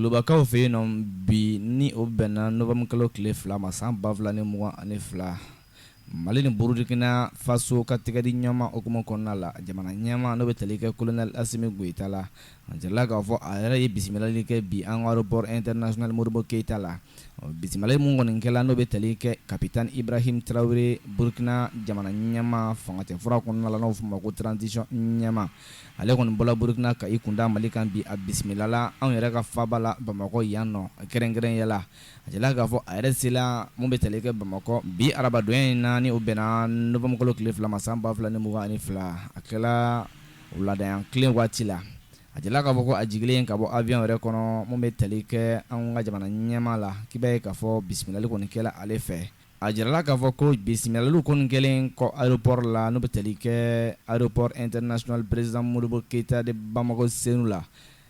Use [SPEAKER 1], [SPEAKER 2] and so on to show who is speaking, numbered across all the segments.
[SPEAKER 1] Kulubakaw fɛ yen nɔ bi, ni o bɛnna novembre kalo tile 2 ma, san 2022, Mali ni Burukina Faso ka tɛgɛ di ɲɔgɔn ma hukumu kɔnɔna la, jamana ɲɛmaa n'o bɛ tali kɛ colonel Asimi Goyita la, a jirala k'a fɔ a yɛrɛ ye bisimilali kɛ bi an ka aéroport international Modibo Keyita la. Bisimilali mun kɔni kɛla, n'o bɛ tali kɛ capitaine Ibrahim Traoré, Burukina jamana ɲɛmaa fanga cɛ fura kɔnɔna la, n'o fɔ ma ko transition ɲɛmaa, ale kɔni bɔla Burukina ka i kunda Mali kan bi. A bisimilala anw yɛrɛ ka faaba la Bamakɔ yan nɔ kɛrɛnkɛrɛnya la. A jirala k'a fɔ a yɛrɛ sela mun bɛ tali kɛ Bamakɔ bi arabadonya in na, ni o bɛnna novembre kalo tile 2 ma, san 2022. A kɛla wuladayan tilen waati la. A jirala k'a fɔ ko a jigilen ka bɔ avion yɛrɛ kɔnɔ, mun bɛ tali kɛ an ka jamana ɲɛmaa la, k'i b'a ye k'a fɔ bisimilali kɔni kɛla ale fɛ. A jirala k'a fɔ ko bisimilaliw kɔni kɛlen kɔ aéroport la, n'o bɛ tali kɛ aéroport international président Modibo Keyita de Bamakɔ Senu la,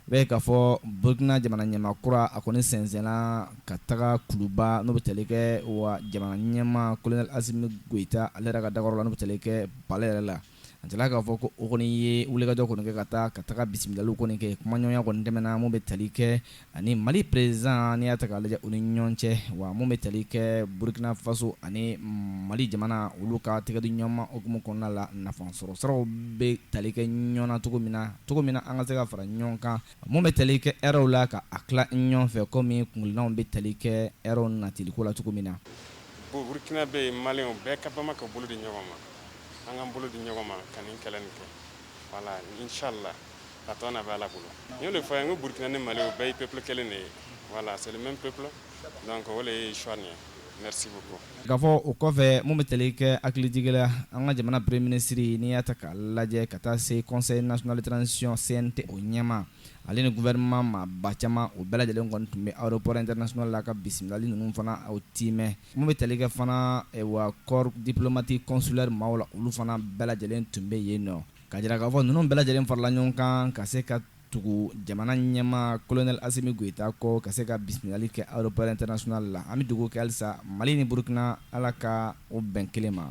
[SPEAKER 1] i b'a ye k'a fɔ Burukina jamana ɲɛmaa kura, a kɔni sɛnsɛnna ka taga Kuluba, n'o bɛ tali kɛ wa jamana ɲɛmaa colonel Asimi Goyita ale yɛrɛ ka dakɔrɔ la, n'o bɛ tali kɛ palais yɛrɛ la. A jirala k'a fɔ ko o kɔni ye wulikajɔ kɔni kɛ ka taa ka taga bisimilaliw kɔni kɛ. Kumaɲɔgɔnya kɔni tɛmɛna mun bɛ tali kɛ ani Mali président, n'i y'a ta k'a lajɛ, u ni ɲɔgɔn cɛ, wa mun bɛ tali kɛ Burukina Faso ani Mali jamana, olu ka tɛgɛ di ɲɔgɔn ma hukumu kɔnɔna la, nafa sɔrɔ siraw bɛ tali kɛ ɲɔgɔn na cogo min na an ka se ka fara ɲɔgɔn kan, mun bɛ tali kɛ hɛrɛw la, ka a tila ɲɔgɔn fɛ, komi kuntilennaw bɛ tali kɛ hɛrɛw natiliko la cogo min na.
[SPEAKER 2] Burukina bɛ yen, Maliyɛnw bɛɛ ka bama ka bolo di ɲɔgɔn ma, an k'an bolo di ɲɔgɔn ma ka nin kɛlɛ nin kɛ. Voilà, inchallah, a tɔ na bɛ Ala bolo. N y'o de fɔ a ye, n ko Burukina ni Mali, o bɛɛ ye peuple kelen de ye. Voilà, c'est le même peuple, donc o de ye choix nin ye. Merci beaucoup.
[SPEAKER 1] K'a fɔ o kɔfɛ, mun bɛ tali kɛ hakilijigin la, an ka jamana premier ministre, n'i y'a ta k'a lajɛ, ka taa se Conseil national de transition CNT o ɲɛmaa, ale ni gouvernement maaba caman, o bɛɛ lajɛlen kɔni tun bɛ aéroport international la ka bisimilali ninnu fana o timɛ. Mun bɛ tali kɛ fana wa corps diplomatique consulaire maaw la, olu fana bɛɛ lajɛlen tun bɛ yen nɔ, ka jira k'a fɔ ninnu bɛɛ lajɛlen farala ɲɔgɔn kan ka se ka tugu jamana ɲɛmaa colonel Asimi Goyita kɔ, ka se ka bisimilali kɛ aéroport international la. An bɛ dugawu kɛ halisa Mali ni Burukina, Ala ka o bɛn kelen ma.